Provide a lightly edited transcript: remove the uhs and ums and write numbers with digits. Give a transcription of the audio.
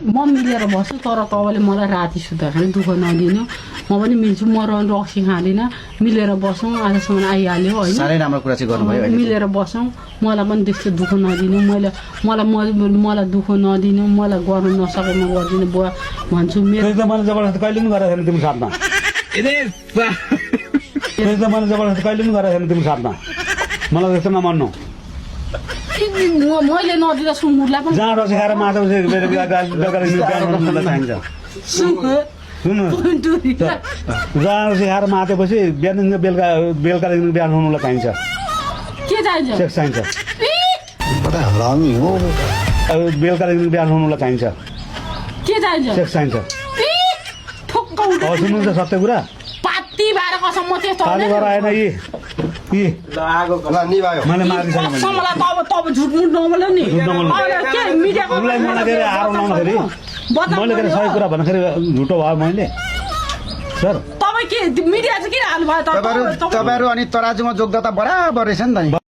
म मिलेर बस्छु तर तपाईँले मलाई राति सुत्दाखेरि दुःख नदिनु म पनि मिल्छु म रक्सी खाँदिनँ मिलेर बसौँ आजसम्म आइहाल्यो होइन साह्रै राम्रो कुरा चाहिँ गर्नुभयो अहिले मिलेर बसौँ मलाई पनि त्यस्तो दुःख नदिनु मलाई दुःख नदिनु मलाई गर्नु नसकेमा गरिदिनु बुवा भन्छु मेरो मैले जबरजस्ती कहिले पनि गरेको छैन तिम्रो साथमा मैले जबरजस्ती कहिले पनि गरेको छैन तिम्रो साथमा मलाई त्यस्तो नमान्नु मैले नदिँदा सुँगुरलाई पनि जहाँ रक्सी खाएर माछा चाहिन्छ सुन्नु जहाँ रक्सी खाएर मातेपछि बिहानदेखि बेलुकादेखि बिहान हुनुलाई चाहिन्छ के चाहिन्छ सेक्स चाहिन्छ हरामी हो बेलुकादेखि बिहान हुनुलाई चाहिन्छ के चाहिन्छ सेक्स चाहिन्छ सुन्नु त सत्य कुरा पाती भएर कसम म त्यस्तो पानी भएर आएन यी मैले मारिसकेँ तब झुट मुट नबोल्यो नि मिडियाको उसलाई मलाई के अरे आरोप लाउँदाखेरि मैले के अरे सही कुरा भन्दाखेरि झुटो भयो मैले सर तपाईँ के मिडिया चाहिँ किन हाल्नु भयो तपाईँहरू अनि तराजुमा जोग्दा त बराबर रहेछ नि त नि